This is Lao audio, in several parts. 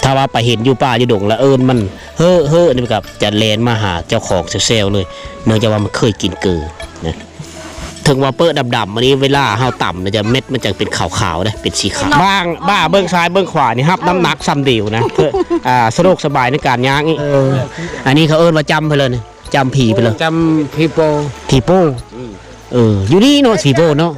ຖ້າວ່າໄປເຫັນຢູ່ປ່າຢູ່ດົງລະເອີ້ນມັນເຮີ້ໆ ນີ້ມັນກໍຈະແລ່ນມາຫາເຈົ້າຂອງແຊວໆເລີຍ ເນື່ອງຈາກວ່າມັນເຄີຍກິນເກີນະ. ເຖິງວ່າເປິດດຳໆ ອັນນີ້ເວລາເຮົາຕຳນະ ຈະເມັດມັນຈະເປັນຂາວໆເດ້ ເປັນສີຂາວ. ບ້າງ ບ້າເບິ່ງຊ້າຍເບິ່ງຂວານີ້ຮັບນ້ຳໜັກສ່ຳດຽວນະ ເພື່ອ ອ່າ ສະດວກສະບາຍໃນການຍ່າງອີກ. ເອີ ອັນນີ້ເຂົາເອີ້ນວ່າຈ້ຳເພິ່ນເລີຍນີ້ ຈ້ຳຜີເພິ່ນເລີຍ ຈ້ຳຜີໂປ່ ຜີໂປ່. ເອີ ຢູ່ນີ້ເນາະ ສີໂປເນາະ.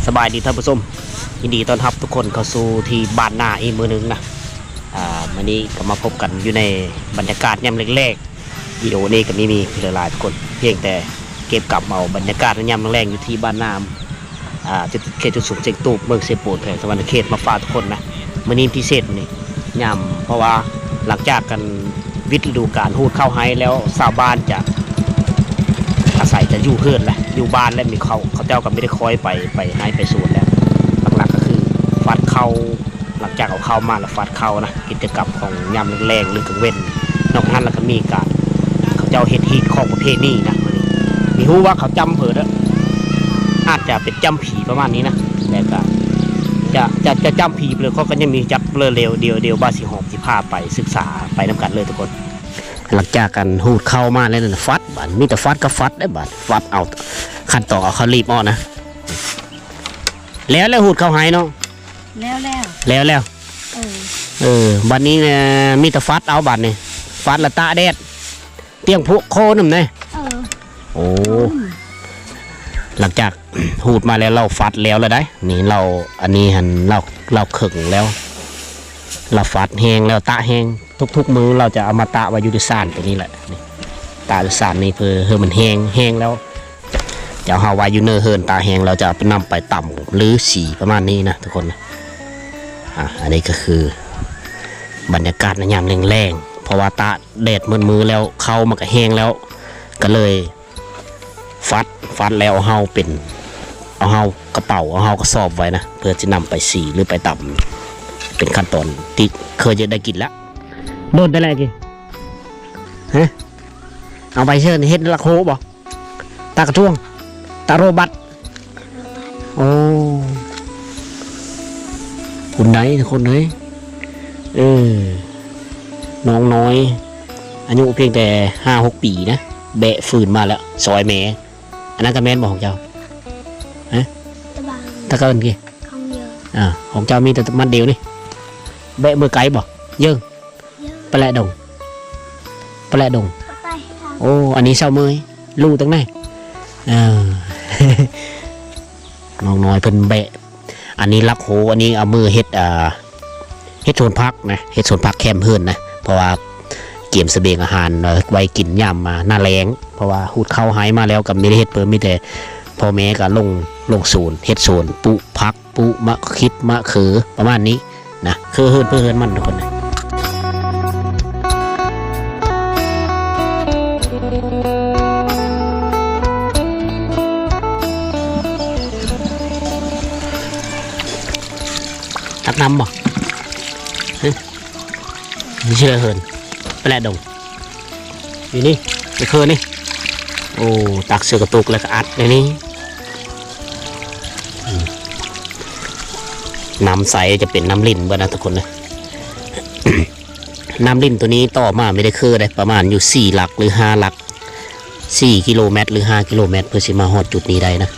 ສະບາຍດີທ່ານຜູ້ຊົມ, ຍິນດີຕ້ອນຮັບທຸກຄົນເຂົ້າສູ່ທີ່ບ້ານນາອີກມື້ໜຶ່ງນະ. ອ່າ ມື້ນີ້ກໍມາພົບກັນຢູ່ໃນບັນຍາກາດຍາມແລງໆ. ວິດີໂອນີ້ກໍມີ ມີຫຼາຍໆ ທຸກຄົນ, ພຽງແຕ່ເກັບກຳເອົາບັນຍາກາດຍາມແລງໆ ຢູ່ທີ່ບ້ານນາ ອ່າ ເຂດຈຸດສຸມຊຽງຕູບ ເມືອງເຊໂປນ ແຂວງສະຫວັນນະເຂດ ມາຝາກທຸກຄົນນະ. ມື້ນີ້ພິເສດມື້ນີ້ ຍາມ ເພາະວ່າຫຼັງຈາກກັນ ວິດລະດູການ ຮູດເຂົ້າໄຮ່ແລ້ວ ຊາວບ້ານຈະອາໄສຈະຢູ່ເຮືອນແຫຼະ ຢູ່ບ້ານແຫຼະ ມີເຂົາ ເຂົາເຈົ້າກໍບໍ່ໄດ້ຄ່ອຍໄປ ໄປໄຮ່ໄປສວນແລ້ວ. ຫຼັກໆ ກໍຄືຟັດເຂົ້າ ຫຼັງຈາກເອົາເຂົ້າມາແລ້ວຟັດເຂົ້ານະ ກິດຈະກຳຂອງຍາມແລງໆ ຫຼືກາງເວັນ. ນອກນັ້ນແລ້ວກໍມີການ ເຂົາເຈົ້າເຮັດຮີດຄອງປະເພນີນະ. ມີຮູ້ວ່າເຂົາຈ້ຳເພິ່ນເດີ ອາດຈະເປັນຈ້ຳຜີປະມານນີ້ນະ. ແລ້ວກໍຈະ ຈະ ຈະຈ້ຳຜີໄປເລີຍ ເຂົາກໍຍັງມີຈັກເລີ ດຽວ ດຽວ ດຽວບ່າຍຊິຫອມ ຊິພາໄປສຶກສາໄປນຳກັນເລີຍທຸກຄົນ. ຫຼັງຈາກການຮູດເຂົ້າມາແລ້ວນັ້ນ ຟັດ ບາດມີແຕ່ຟັດກັບຟັດເດ້. ບາດຟັດເອົາ ຂັ້ນຕອນເອົາເຂົ້າລີບອອກນະ. ແລ້ວ ແລ້ວຮູດເຂົ້າໄຮ່ເນາະ. ແລ້ວແລ້ວ ແລ້ວແລ້ວ. ເອີ ເອີ ບາດນີ້ນະ ມີແຕ່ຟັດເອົາບາດນີ້ ຟັດລະຕາກແດດ ຕຽງພວກໂຄນຳແດ່. ເອີ ໂອ້ ອືມ ຫຼັງຈາກຮູດມາແລ້ວ ລາວຟັດແລ້ວລະໄດ໋. ນີ້ລາວ ອັນນີ້ຫັ້ນລາວ ລາວເຄິ່ງແລ້ວ ລາວຟັດແຫ້ງແລ້ວ ຕາກແຫ້ງ. ທຸກໆມື້ລາວຈະເອົາມາຕາກໄວ້ຢູ່ທີ່ສານໂຕນີ້ແຫຼະ ນີ້ ຕາກຢູ່ສານນີ້ ເພື່ອໃຫ້ມັນແຫ້ງ ແຫ້ງແລ້ວ ຈະເອົາໄວ້ຢູ່ເນີເຮືອນ ຕາກແຫ້ງແລ້ວຈະເອົາໄປ ນຳໄປຕຳຫຼືສີປະມານນີ້ນະທຸກຄົນນະ. ອ່າ ອັນນີ້ກໍຄືບັນຍາກາດໃນຍາມແລງໆ ເພາະວ່າຕາກແດດໝົດມື້ແລ້ວ ເຂົ້າມັນກໍແຫ້ງແລ້ວ ກໍເລີຍ ຟັດ ຟັດແລ້ວເອົາເຫົ່າເປັນ ເອົາເຫົ່າກະເປົາ ເອົາເຫົ່າກະສອບໄວ້ນະ ເພື່ອຊິນຳໄປສີ ຫຼືໄປຕຳ ເປັນຂັ້ນຕອນທີ່ເຄີຍຈະໄດ້ກິນລະ. ໂດນແຕ່ແລກນີ້ ຮະ ເອົາໄປເຊີນເຮັດລັກໂຮບໍ່? ຕາກະທ້ວງ ຕາກໂຣບັດ. ໂອ້ ຄຸນໄດ໋ທຸກຄົນເອີຍ. ເອີ ນ້ອງນ້ອຍ ອາຍຸພຽງແຕ່ຫ້າຫົກປີນະ ແບກຟືນມາແລ້ວ ຊອຍແມ່. ອັນນັ້ນກໍແມ່ນບໍ່ຂອງເຈົ້າ? ຮະ ຕະບາງ ຕະເກີນກີ້ ຂອງເຢີ ອ່າ ຂອງເຈົ້າມີແຕ່ມັດດຽວນີ້. ແບກມືໄກບໍ່? ເຢີ ເຢີ ປະແລະດົງ ປະແລະດົງ. ໂອ້ ອັນນີ້ເຊົາເມີຍ ລູກຕັ້ງໃນ ເອີ ນ້ອງນ້ອຍເພິ່ນແບກ ອັນນີ້ລັກໂຮ ອັນນີ້ເອົາມືເຮັດ ອ່າ ເຮັດສວນຜັກນະ ເຮັດສວນຜັກແຄມເຮືອນນະ ເພາະວ່າກຽມສະບຽງອາຫານໄວ້ກິນຍາມໜ້າແລ້ງ ເພາະວ່າຮູດເຂົ້າໄຮ່ມາແລ້ວກໍບໍ່ໄດ້ເຮັດເພີ່ມ ມີແຕ່ພໍ່ແມ່ກໍລົງ ລົງສວນ ເຮັດສວນ ປູກຜັກ ປູກໝາກຂິດ ໝາກເຂືອ ປະມານນີ້ນະ ຄືເຮືອນເພື່ອເຮືອນມັນທຸກຄົນນະ. ຕັກນ້ຳບໍ່? ຮະ ຢູ່ເຮືອນ ໄປແລະດົງ ຢູ່ນີ້ ໄປເຄີນີ້. ໂອ້ ຕັກໃສ່ກະຕຸກແລ້ວກໍອັດໃນນີ້. ອືມ ນ້ຳໃສຈະເປັນນ້ຳລິນເບິດນະທຸກຄົນນະ. ນ້ຳລິນໂຕນີ້ຕໍ່ມາບໍ່ໄດ້ຄືໄດ໋ ປະມານຢູ່ສີ່ຫຼັກ ຫຼື ຫ້າຫຼັກ ສີ່ກິໂລແມັດ ຫຼື ຫ້າກິໂລແມັດ ເພື່ອຊິມາຮອດຈຸດນີ້ໄດ້ນະ.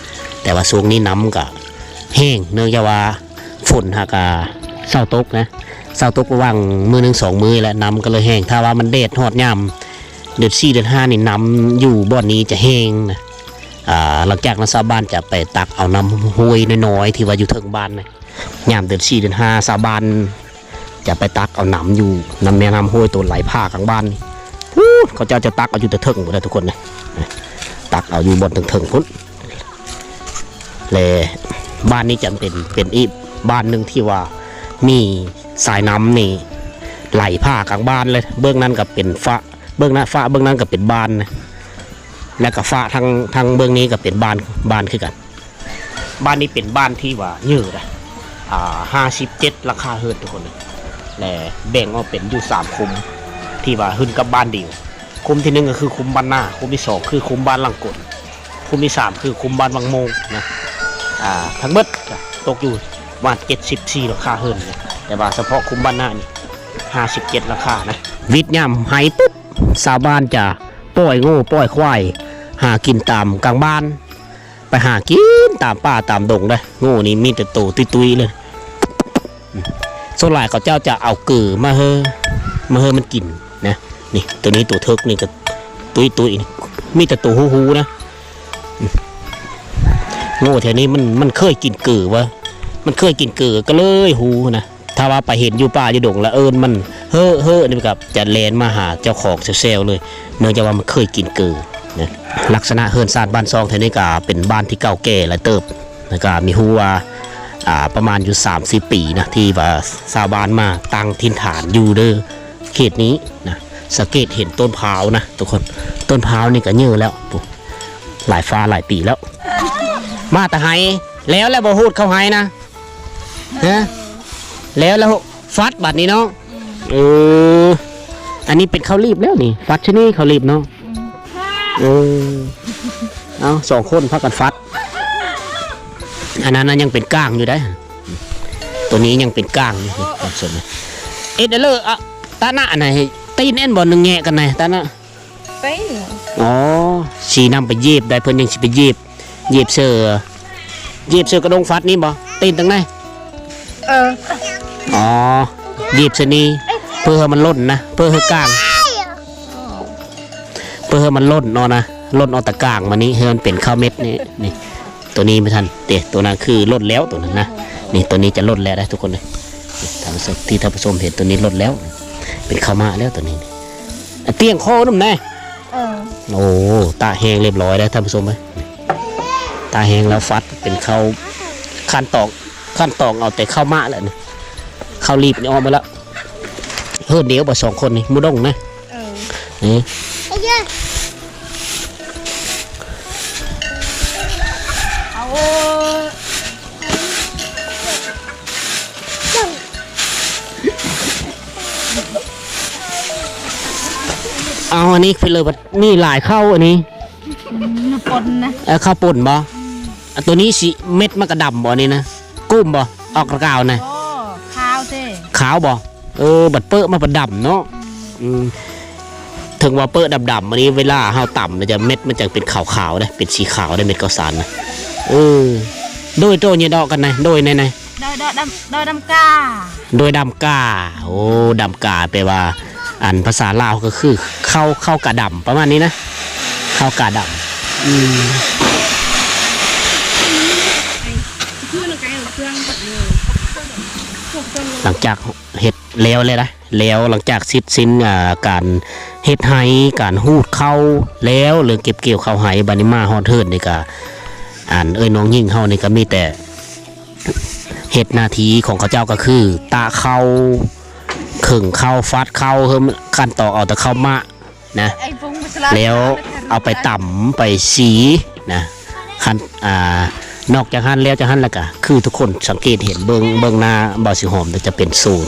ແຕ່ວ່າຊ່ວງນີ້ນ້ຳກະແຫ້ງ ເນື່ອງຈາກວ່າຝົນຫາກະເຊົາຕົກນະ ເຊົາຕົກລະຫວ່າງມື້ໜຶ່ງສອງມື້ແຫຼະ ນ້ຳກໍເລີຍແຫ້ງ. ຖ້າວ່າມັນແດດຮອດຍາມເດືອນສີ່ເດືອນຫ້ານີ້ ນ້ຳຢູ່ບ່ອນນີ້ຈະແຫ້ງນະ. ອ່າ ຫຼັງຈາກນັ້ນຊາວບ້ານຈະໄປຕັກເອົານ້ຳຫ້ວຍນ້ອຍໆ ທີ່ວ່າຢູ່ເທິງບ້ານນະ. ຍາມເດືອນສີ່ເດືອນຫ້າ ຊາວບ້ານຈະໄປຕັກເອົານ້ຳຢູ່ນ້ຳແມ່ນ້ຳຫ້ວຍໂຕໄຫຼຜ່າກາງບ້ານນີ້ ພຸ້ນ ເຂົາເຈົ້າຈະຕັກເອົາຢູ່ແຕ່ເທິງພຸ້ນນະທຸກຄົນນະ ຕັກເອົາຢູ່ບ່ອນເທິງໆ ພຸ້ນ. ແລະ ບ້ານນີ້ຈະເປັນ ເປັນອີກບ້ານໜຶ່ງທີ່ວ່າມີສາຍນ້ຳນີ້ໄຫຼຜ່າກາງບ້ານເລີຍ. ເບື້ອງນັ້ນກໍເປັນຟະ ເບື້ອງໜ້າຟະ ເບື້ອງນັ້ນກໍເປັນບ້ານນະ ແລະກໍຟະທາງ ທາງເບື້ອງນີ້ກໍເປັນບ້ານ ບ້ານຄືກັນ. ບ້ານນີ້ເປັນບ້ານທີ່ວ່າເຍີນະ ອ່າ ຫ້າສິບເຈັດຫຼັງຄາເຮືອນທຸກຄົນນະ. ແລະ ແບ່ງອອກເປັນຢູ່ສາມຄຸ້ມ ທີ່ວ່າຂຶ້ນກັບບ້ານດຽວ. ຄຸ້ມທີໜຶ່ງກໍຄືຄຸ້ມບ້ານນາ, ຄຸ້ມທີສອງຄືຄຸ້ມບ້ານຫຼັງກົນ, ຄຸ້ມທີສາມຄືຄຸ້ມບ້ານວັງໂມງນະ. ອ່າ ທັງເບິດກໍຕົກຢູ່ປະມານເຈັດສິບສີ່ຫຼັງຄາເຮືອນນະ, ແຕ່ວ່າສະເພາະຄຸ້ມບ້ານນານີ້ຫ້າສິບເຈັດຫຼັງຄານະ. ຫວິດຍາມໄຮ່ປຸບ ຊາວບ້ານຈະປ່ອຍງົວປ່ອຍຄວາຍຫາກິນຕາມກາງບ້ານ. ໄປຫາກິນຕາມປ່າຕາມດົງເດ້. ງູນີ້ມີແຕ່ໂຕຕຸ້ຍໆເລີຍ. ສ່ວນຫຼາຍເຂົາເຈົ້າຈະເອົາເກີມາເຮີ ມາເຮີມັນກິນນະ. ນີ້ ໂຕນີ້ໂຕເຖິກນີ້ກໍຕຸ້ຍໆ ມີແຕ່ໂຕຫູໆນະ. ງູແຖວນີ້ມັນ ມັນເຄີຍກິນເກີວ່າ ມັນເຄີຍກິນເກີກໍເລີຍຫູນະ. ຖ້າວ່າໄປເຫັນຢູ່ປ່າຢູ່ດົງລະເອີ້ນມັນເຮີໆ ນີ້ມັນກໍຈະແລ່ນມາຫາເຈົ້າຂອງແຊວໆເລີຍ ເນື່ອງຈາກວ່າມັນເຄີຍກິນເກີນະ. ລັກສະນະເຮືອນຊານບ້ານຊ່ອງແຖວນີ້ກໍເປັນບ້ານທີ່ເກົ່າແກ່ຫຼາຍເຕີບ ແລ້ວກໍມີຮູ້ວ່າ ອ່າ ປະມານຢູ່ສາມສິບປີນະ ທີ່ວ່າຊາວບ້ານມາຕັ້ງຖິ່ນຖານຢູ່ເດີເຂດນີ້ນະ. ສັງເກດເຫັນຕົ້ນພ້າວນະທຸກຄົນ ຕົ້ນພ້າວນີ້ກໍເຍີແລ້ວ ຫຼາຍຟ້າຫຼາຍປີແລ້ວ. ມາແຕ່ໄຮ່ ແລ້ວ ແລ້ວບໍ່ຮູດເຂົ້າໄຮ່ນະ? ຮະ ແລ້ວ ແລ້ວຟັດບາດນີ້ເນາະ. ເອີ ອັນນີ້ເປັນເຂົ້າລີບແລ້ວນີ້ ຟັດຊະນີ້ເຂົ້າລີບເນາະ. ເອີ ເອົາ ສອງຄົນພາກັນຟັດ. ອັນນັ້ນນະຍັງເປັນກ້າງຢູ່ເດ້ ໂຕນີ້ຍັງເປັນກ້າງຢູ່. ເອັດເລີ ອະ ຕານະ ອັນໃນຕີນແອນບໍ່ ໜຶ່ງແຍະກັນໃນຕານະ. ເປັນ ອໍ ຊິນຳໄປເຢັບໄດ້ ເພິ່ນຍັງຊິໄປເຢັບ ເຢັບເສື້ອ ເຢັບເສື້ອກະດົງຟັດນີ້ບໍ່? ຕີນຕັ້ງໃນ ເອີ ອໍ ເຢັບຊະນີ້ ເພື່ອໃຫ້ມັນຫຼົ່ນນະ ເພື່ອໃຫ້ກ້າງ ເພື່ອໃຫ້ມັນຫຼົ່ນເນາະນະ ຫຼົ່ນອອກຕະກ້າງມານີ້ ໃຫ້ມັນເປັນເຂົ້າເມັດນີ້ ນີ້. ໂຕນີ້ບໍ່ທັນເດ້ ໂຕນັ້ນຄືຫຼົ່ນແລ້ວ ໂຕນັ້ນນະ. ນີ້ ໂຕນີ້ຈະຫຼົ່ນແລ້ວໄດ໋ທຸກຄົນເອີຍ. ທ່ານຜູ້ຊົມ ທີ່ທ່ານຜູ້ຊົມເຫັນ ໂຕນີ້ຫຼົ່ນແລ້ວ ເປັນເຂົ້າມາແລ້ວໂຕນີ້. ອາ ຕຽງຄໍນຳແດ່. ເອີ ໂອ້ ຕາກແຫ້ງຮຽບຮ້ອຍແລ້ວທ່ານຜູ້ຊົມເອີຍ. ຕາກແຫ້ງແລ້ວຟັດເປັນເຂົ້າ ຂັ້ນຕອກ ຂັ້ນຕອກເອົາແຕ່ເຂົ້າມາແລ້ວນີ້ ເຂົ້າລີບນີ້ອອກໝົດແລ້ວ. ເຮີດດຽວບໍ່ສອງຄົນນີ້ ໝູ່ດົງນະ. ເອີ ເອີ ເອົາ ເອົາ ອັນນີ້ຄືເລີຍ ນີ້ຫຼາຍເຂົ້າອັນນີ້. ອືມ ປົນນະ ເອີ ເຂົ້າປົນບໍ່? ອືມ ອາ ໂຕນີ້ຊິ ເມັດມັນກະດຳບໍ່ນີ້ນະ? ກຸ້ມບໍ່? ອອກກາວນະ. ໂອ້ ຂາວເດ້. ຂາວບໍ່? ເອີ ບັດເປິມາບັດດຳເນາະ. ອືມ ອືມ ເຖິງວ່າເປິດຳໆ ອັນນີ້ເວລາເຮົາຕຳແລ້ວຈະ ເມັດມັນຈະເປັນຂາວໆເດ້ ເປັນສີຂາວເດ້ ເມັດເຂົ້າສານນະ. ເອີ ໂດຍ ໂຕເຍດອກກັນນະ ໂດຍແນ່ໆ. ໂດຍ ໂດຍດຳ ໂດຍດຳກາ ໂດຍດຳກາ. ໂອ້ ດຳກາແປວ່າ ອັນພາສາລາວກໍຄືເຂົ້າ ເຂົ້າກາດຳ ປະມານນີ້ນະ ເຂົ້າກາດຳ. ອືມ ຫຼັງຈາກເຮັດແລ້ວແລ້ວນະ ແລ້ວຫຼັງຈາກເສັດສິ້ນ ອ່າ ການເຮັດໄຮ່ ການຫູດເຂົ້າແລ້ວ ເລື່ອງເກັບກ່ຽວເຂົ້າໄຮ່ ບາດນີ້ມາຮອດເຮືອນນີ້ກະ ອັນເອື້ອຍນ້ອງຍິງເຮົານີ້ກະມີແຕ່ ເຮັດໜ້າທີ່ຂອງເຂົາເຈົ້າກໍຄືຕາກເຂົ້າ ເຄິ່ງເຂົ້າ ຟັດເຂົ້າ ເຮີ້ມ ຂັ້ນຕອກເອົາແຕ່ເຂົ້າມານະ ແລ້ວເອົາໄປຕຳໄປສີນະ. ຄັນ ອ່າ ນອກຈາກຫັ້ນແລ້ວ ຈາກຫັ້ນແລ້ວກະຄືທຸກຄົນສັງເກດເຫັນ ເບິ່ງ ເບິ່ງໜ້າບ່າວສີຫອມ ຈະເປັນໂຊນ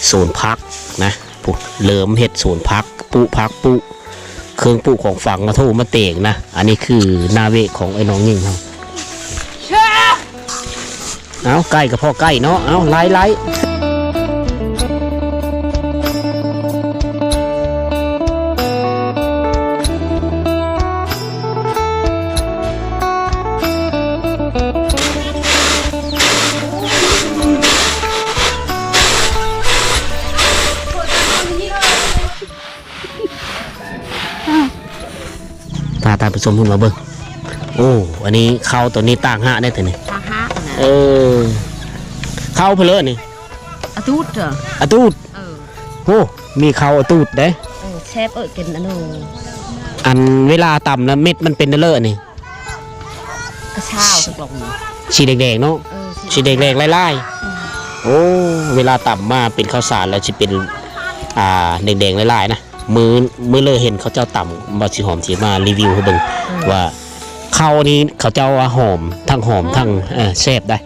ໂຊນຜັກນະ ພຸ້ນ ເລີ່ມເຮັດໂຊນຜັກ ປູກຜັກ ປູກ ເຄື່ອງປູກຂອງຝັງ ມາໂທມາແຕງນະ. ອັນນີ້ຄືໜ້າເວກຂອງໄອ້ນ້ອງຍິງເຮົາ. ເອົາ ໄກ່ກໍພໍໄກ່ເນາະ. ເອົາ ໄລ່ໆ. ພາທ່ານຜູ້ຊົມເພິ່ນມາເບິ່ງ. ໂອ້ ອັນນີ້ເຂົ້າໂຕນີ້ຕ່າງຫາກໄດ໋ໂຕນີ້. ຕ່າງຫາກນະ. ເອີ ເຂົ້າເພິ່ນເລີຍນີ້. ອາຕູດເດີ. ອາຕູດ. ເອີ ໂອ້ ມີເຂົ້າອາຕູດເດ້. ເອີ ແຊບເອີ ກິນອັນນັ້ນ. ອັນເວລາຕຳນະ ເມັດມັນເປັນເລີນີ້. ກະຊາວ ສີແດງໆເນາະ. ເອີ ສີແດງໆຫຼາຍໆ. ອືມ ໂອ້ ເວລາຕຳມາເປັນເຂົ້າສານແລ້ວຊິເປັນ ອ່າ ແດງໆຫຼາຍໆນະ. ມື້ ມື້ເລີເຫັນເຂົາເຈົ້າຕຳ ບ່າວສີຫອມຊິມາຣີວິວໃຫ້ເບິ່ງ ອືມ ວ່າເຂົ້ານີ້ເຂົາເຈົ້າວ່າຫອມ ທັງຫອມ ອືມ ທັງ ເອີ ແຊບໄດ໋.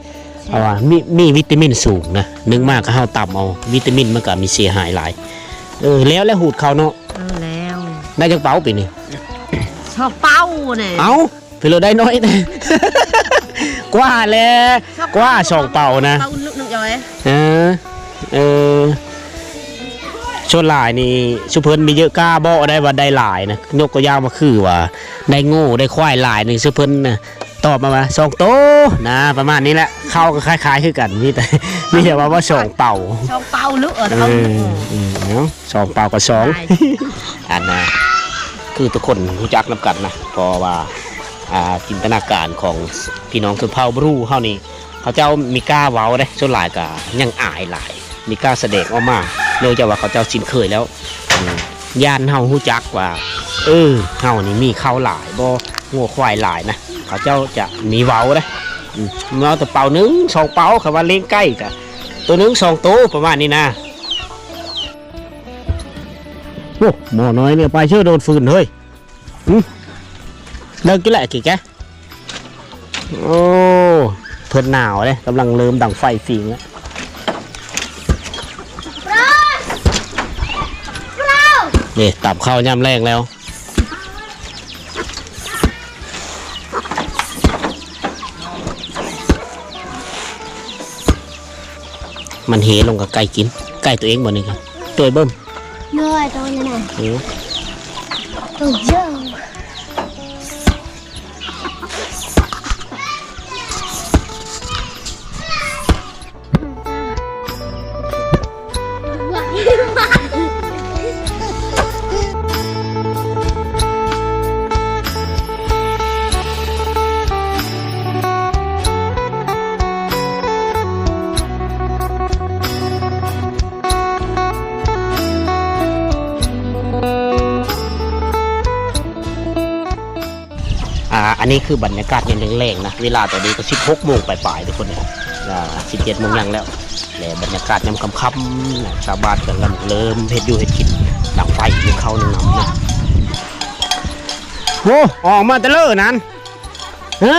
ເພາະວ່າມີ ມີວິຕາມິນສູງນະ ໜຶ່ງມາກໍເຮົາຕຳເອົາ ວິຕາມິນມັນກໍມີເສຍຫາຍຫຼາຍ. ເອີ ແລ້ວ ແລ້ວຫູດເຂົ້າເນາະ. ເອີ ແລ້ວ ໄດ້ຈັກເປົາປີນີ້? ສອງເປົາແນ່. ເອົ້າ ເພິ່ນລະໄດ້ນ້ອຍແນ່ ກວ່າແຫຼະ ກວ່າສອງເປົານະ. ເປົາໜຶ່ງ ເອີ ເອີ ສ່ວນຫຼາຍນີ້ຊຸເພິ່ນມີເຍີະກ້າເບາະໄດ້ວ່າໄດ້ຫຼາຍນະ. ຍົກຕົວຢ່າງວ່າຄືວ່າໄດ້ງົວໄດ້ຄວາຍຫຼາຍນີ້ ຊຸເພິ່ນນະ ຕອບມາວ່າສອງໂຕນະ ປະມານນີ້ແຫຼະ. ເຂົາກໍຄ້າຍໆຄືກັນ ມີແຕ່ ມີແຕ່ວ່າ ວ່າສອງເປົາ ສອງເປົາເນາະ. ເອີ ເອີ ເອົາ ສອງເປົາກັບສອງ ອັນນະ ຄືທຸກຄົນຮູ້ຈັກນຳກັນນະ ເພາະວ່າ ອ່າ ຈິນຕະນາການຂອງພີ່ນ້ອງຊົນເຜົ່າບຣູເຮົານີ້ ເຂົາເຈົ້າມີກ້າເວົ້າເດ້ ສ່ວນຫຼາຍກໍຍັງອາຍຫຼາຍ ມີກ້າສະແດງອອກມາ ເນື່ອງຈາກວ່າເຂົາເຈົ້າຊິນເຄີຍແລ້ວ ອືມ ຢ້ານເຮົາຮູ້ຈັກວ່າ ເອີ ເຮົານີ້ມີເຂົ້າຫຼາຍບໍ່ ງົວຄວາຍຫຼາຍນະ ເຂົາເຈົ້າຈະມີເວົ້າເດ້. ອືມ ເວົ້າແຕ່ເປົາໜຶ່ງສອງເປົາ ຄັນວ່າລ້ຽງໄກ່ກະໂຕໜຶ່ງສອງໂຕ ປະມານນີ້ນະ. ໂອ້ ໝໍນ້ອຍນີ້ໄປເຊີໂດດຟືນເຮີ້ຍ. ຫຶ ເລີກກິນແຫຼະກິນແກ. ໂອ້ ເພິ່ນໜາວເດ້ ກຳລັງເລີ່ມດັງໄຟຝີງແລ້ວ. ນີ້ ຕຳເຂົ້າຍາມແລງແລ້ວ. ມັນເຮລົງກັບໄກ່ກິນ ໄກ່ຕົວເອງບໍ່ນີ້ກະ ໂຕເບິ່ມ ໂດຍ ໂຕນີ້ນະ ໂຕໃຫຍ່. ອ່າ ອັນນີ້ຄືບັນຍາກາດຍາມແລງໆນະ ເວລາຕອນນີ້ກໍສິບຫົກໂມງປາຍໆ ທຸກຄົນເອີຍ ອ່າ ສິບເຈັດໂມງຫຍັງແລ້ວ ແລະ ບັນຍາກາດຍາມຄ່ຳໆນະ ຊາວບ້ານກຳລັງເລີ່ມເຮັດຢູ່ເຮັດກິນ ດັງໄຟ ໜຶ້ງເຂົ້າໜຶ້ງນ້ຳນະ. ໂອ້ ອອກມາແຕ່ເລີນັ້ນ ຮະ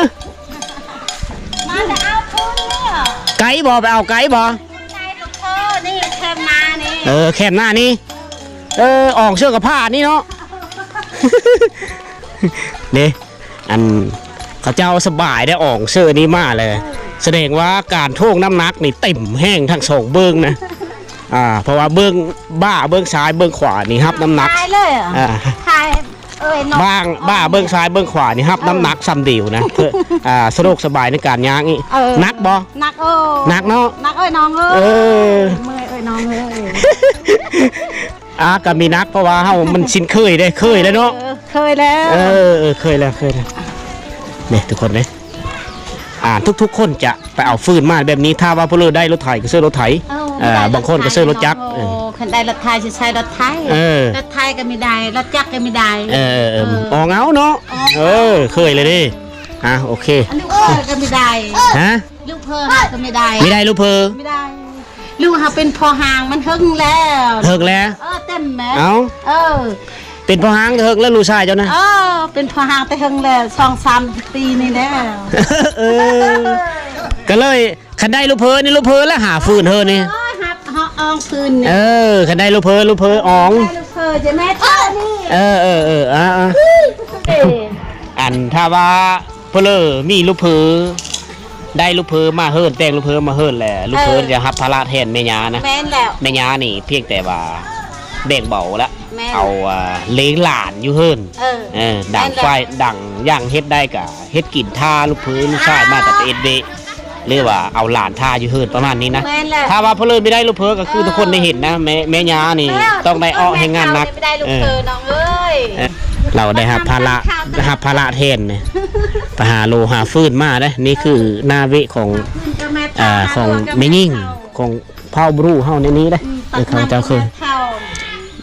ມາແຕ່ເອົາຄືນນີ້ ໄກບໍ່? ໄປເອົາໄກບໍ່? ໄກບໍ່ພໍ ນີ້ແຄມໜ້ານີ້ ເອີ ແຄມໜ້ານີ້ ເອີ ອອກເສື້ອກັບຜ້ານີ້ເນາະ ເດ້. ອັນເຂົາເຈົ້າສະບາຍໄດ້ອອງເສື້ອນີ້ມາແລ້ວ ສະແດງວ່າການຖ່ວງນ້ຳໜັກນີ້ເຕັມແຮງທັງສອງເບື້ອງນະ ອ່າ ເພາະວ່າເບື້ອງບ່າເບື້ອງຊ້າຍເບື້ອງຂວານີ້ຮັບນ້ຳໜັກ ຂາຍເລີຍ ອ່າ ຂາຍ ເອີຍ ບ້າງ ເນາະ ບ່າເບື້ອງຊ້າຍເບື້ອງຂວານີ້ຮັບ ເອີ ນ້ຳໜັກສ່ຳດຽວນະ ເອີ ອ່າ ສະດວກສະບາຍໃນການຍ່າງອີກ ເອີ ໜັກບໍ່? ໜັກ ເອີ ໜັກເນາະ ໜັກເອີຍນ້ອງເອີຍ ເອີ ເມື່ອຍເອີຍນ້ອງເອີຍ. ອ່າ ກໍມີໜັກ ເພາະວ່າເຮົາມັນຊິນເຄີຍເດ້ ເຄີຍແລ້ວເນາະ ເອີ ເຄີຍແລ້ວ ເອີ ເອີ ເຄີຍແລ້ວ ເຄີຍແລ້ວ ນີ້ທຸກຄົນເດ້ ອ່າ ທຸກໆຄົນຈະໄປເອົາຟືນມາແບບນີ້ ຖ້າວ່າຜູ້ເລີດໄດ້ລົດໄຖກໍຊື້ລົດໄຖ ເອີ ບາງຄົນກໍຊື້ລົດຈັກ ເອີ ຄັນໄດ້ລົດໄຖຊິໃຊ້ລົດໄຖ ເອີ ລົດໄຖກໍມີໄດ້ ລົດຈັກກໍມີໄດ້ ເອີ ເອີ ເອີ ອອກເອົາເນາະ ເອີ ເຄີຍແລ້ວເດ້ ອ່າ ໂອເຄ ລູກເອີຍກໍມີໄດ້ ຮະ ລູກເອີຍກໍມີໄດ້ ມີໄດ້ລູກເອີຍ ມີໄດ້ ລູກເຮົາເປັນພໍ່ຮ້າງມັນເຫິງແລ້ວ ເຫິງແລ້ວ ເອີ ເຕັມແມ່ ເອົ້າ ເອີ ເປັນພໍ່ຮ້າງແຕ່ເຫິງແລ້ວລູກຊາຍເຈົ້ານະ ເອີ ເປັນພໍ່ຮ້າງແຕ່ເຫິງແລ້ວ ສອງສາມປີນີ້ແລ້ວ ເອີ ກໍເລີຍ ຄັນໄດ້ລູກເພີນີ້ ລູກເພີລະຫາຟືນເຮີນີ້ ເອີ ຫາ ຫາອອງຟືນນີ້ ເອີ ຄັນໄດ້ລູກເພີ ລູກເພີອອງ ໄດ້ລູກເພີຈະແມ່ເທົ່ານີ້ ເອີ ເອີ ເອີ ອ່າ ເອີ ອັນຖ້າວ່າ ເພີເລີມີລູກເພີ ໄດ້ລູກເພີມາເຮີນ ແຕ່ງລູກເພີມາເຮີນແຫຼະ ລູກເພີ ເອີ ຈະຮັບພາລະແທນແມ່ຍ່ານະ ແມ່ນແລ້ວ ແມ່ຍ່ານີ້ພຽງແຕ່ວ່າແບ່ງເບົາລະ ແມ່ນ ເອົາ ອ່າ ລ້ຽງຫຼານຢູ່ເຮີນ ເອີ ເອີ ດັງ ແມ່ນແຫຼະ ໄຟ ດັງຢ່າງເຮັດໄດ້ກະເຮັດກິນ ຖ້າລູກເພີລູກຊາຍມາກະໄປເຮັດວຽກ ຫຼືວ່າເອົາຫຼານຖ້າຢູ່ເຮືອນປະມານນີ້ນະ ແມ່ນແຫຼະ ຖ້າວ່າເພິ່ນເລີຍບໍ່ໄດ້ລູກເພີກໍຄື ເອີ ທຸກຄົນໄດ້ເຫັນນະ ແມ່ ແມ່ຍ່ານີ້ ເອີ ຕ້ອງໄດ້ອອກແຮງງານໜັກ ເອີ ເອີ ລາວໄດ້ຮັບພາລະ ຮັບພາລະແທນນີ້ ໄປຫາໂລຫາຟືນມາເດ້ ນີ້ຄືໜ້າເວະຂອງ ເອີ ຂອງແມ່ຍິງ ຂອງເຜົ່າບຣູເຮົາໃນນີ້ເດ້ ອືມ ເອີ ຂ້າພະເຈົ້າເຄີຍ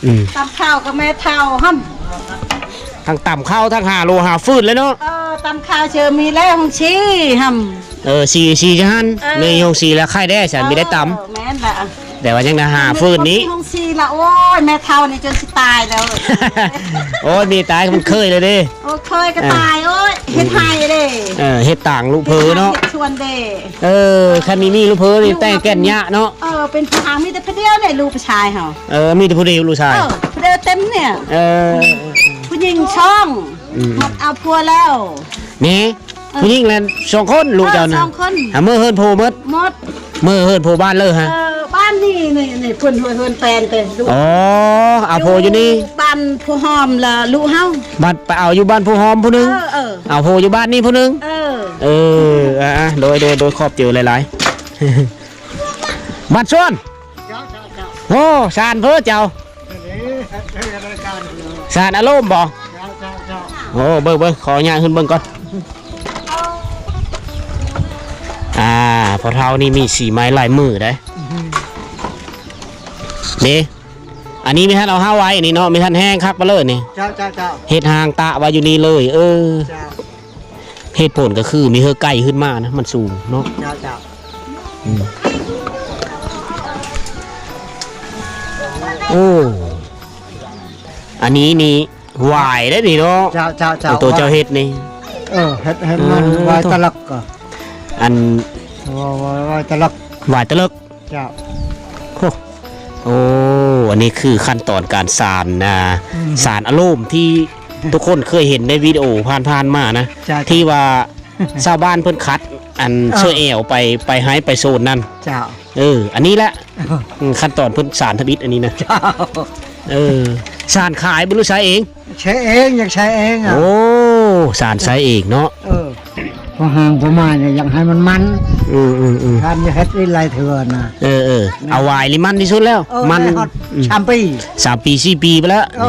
ອືມ ຕຳເຂົ້າກັບແມ່ເຖົ້າຫັ້ນ ທັງຕຳເຂົ້າ ທັງຫາໂລຫາຟືນແລ້ວເນາະ ເອີ ຕຳເຂົ້າເຊີມີແລ້ວ ຫົງຊີຫັ້ນ ເອີ ສີ ສີຈະຫັ້ນ ເອີ ມີຫົງສີແລ້ວ ໄຂ່ແດ່ຊັ້ນ ເອີ ມີໄດ້ຕຳ ແມ່ນລະ ແຕ່ວ່າຍັງໄດ້ຫາຟືນນີ້ ຫົງສີ ລະ ໂອ້ຍ ແມ່ເຖົ້ານີ້ຈົນຊິຕາຍແລ້ວ. ໂອ້ຍ ມີຕາຍ ມັນເຄີຍແລ້ວເດ້. ໂອ້ຍ ເຄີຍກໍຕາຍ. ເອີ ໂອ້ຍ ເຮັດໄຮ່ເດ້. ເອີ ເຮັດຕາງລູກເຜີເນາະ ເຮັດສວນເດ້. ເອີ ຄັນມີ ມີລູກເຜີນີ້ແຕ່ງແກ່ນຍະເນາະ. ເອີ ເປັນຜູ້ຫາງ ມີແຕ່ຜູ້ດຽວເດ້ ລູກຜູ້ຊາຍເຮົາ. ເອີ ມີແຕ່ຜູ້ດຽວ ລູກຊາຍ. ເອີ ຜູ້ດຽວເຕັມນີ້. ເອີ ຜູ້ຍິງສອງ. ອືມ ໝົດເອົາຜົວແລ້ວ. ນີ້ ເອີ ຜູ້ຍິງແມ່ນສອງຄົນ ລູກເຈົ້ານະ. ເອີ ສອງຄົນ. ຫາເມືອເຮືອນໂພໝົດ. ໝົດ. ເມືອເຮືອນໂພບ້ານເລີຫະ. ເອີ ບ້ານນີ້ ນີ້ ນີ້ ເພິ່ນເຮືອນແປນເດ້. ອໍ ເອົາໂພຢູ່ນີ້ ຢູ່ບ້ານໂພຫອມລະລູກເຮົາ. ບັດໄປເອົາຢູ່ບ້ານໂພຫອມຜູ້ໜຶ່ງ. ເອີ ເອີ ເອົາໂພຢູ່ບ້ານນີ້ຜູ້ໜຶ່ງ. ເອີ ເອີ ອ່າ ໂດຍ ໂດຍ ໂດຍ ຂອບໃຈຫຼາຍໆ. ບ້ານສວນ. ເຈົ້າ ເຈົ້າ ເຈົ້າ. ໂອ້ ສານເພີເຈົ້າ. ອັນນີ້ເຮັດ ເຮັດລາຍການຢູ່. ສານອາລົມບໍ? ເຈົ້າ ເຈົ້າ ເຈົ້າ. ໂອ້ ເບິ່ງ ເບິ່ງ ຂໍອະນຸຍາດຂຶ້ນເບິ່ງກ່ອນ. ອ່າ ພໍ່ເຖົ້ານີ້ມີສີໄມ້ລາຍມືເດ້. ອືມ ເດ້ ອັນນີ້ມີທ່ານເອົາເຮົາໄວ້ນີ້ເນາະ ມີທ່ານແຫ້ງຄັກປານເລີຍນີ້. ເຈົ້າ ເຈົ້າ ເຈົ້າ. ເຮັດຮ່າງຕະໄວ້ຢູ່ນີ້ເລີຍ. ເອີ ເຈົ້າ. ເຫດຜົນກໍຄືມີເຮືອໄກ່ຂຶ້ນມານະ ມັນສູງເນາະ. ເຈົ້າ ເຈົ້າ. ອືມ ໂອ້ ອັນນີ້ນີ້ຫວາຍເດ້ນີ້ເນາະ. ເຈົ້າ ເຈົ້າ ເຈົ້າ. ໂຕເຈົ້າເຮັດນີ້. ເອີ ເຮັດ ເຮັດມັນ ເອີ ຫວາຍຕະເລິກກໍ ອັນ ຫວາຍ ຫວາຍ ຫວາຍຕະເລິກ ຫວາຍຕະເລິກ. ເຈົ້າ. ໂອ້ ໂອ້ ອັນນີ້ຄືຂັ້ນຕອນການສານ ອ່າ ອືມ ສານອາໂລມທີ່ທຸກຄົນເຄີຍເຫັນໃນວິດີໂອຜ່ານໆມານະ. ເຈົ້າ ທີ່ວ່າຊາວບ້ານເພິ່ນຂັດອັນ ເອີ ເຊືອແອວໄປ ໄປໄຮ່ໄປໂຊນນັ້ນ. ເຈົ້າ. ເອີ ອັນນີ້ແຫຼະ ເອີ ອືມ ຂັ້ນຕອນເພິ່ນສານທຳອິດອັນນີ້ນະ. ເຈົ້າ. ເອີ ສານຂາຍບໍ່ ຫຼືໃຊ້ເອງ? ໃຊ້ເອງ ຢາກໃຊ້ເອງອະ. ໂອ້ ສານໃຊ້ເອງເນາະ. ເອີ ພໍຫ່າງພໍມານີ້ຢາກໃຫ້ມັນມັນ. ອືມໆໆ ທ່ານຢ່າເຮັດອີກຫຼາຍເທື່ອນະ. ເອີໆ ເອົາຫວາຍນີ້ມັນທີ່ສຸດແລ້ວ. ເອີ ມັນ ໄດ້ຮອດ ອືມ ສາມປີ ສາມປີ ສີ່ປີໄປແລ້ວ. ເອີ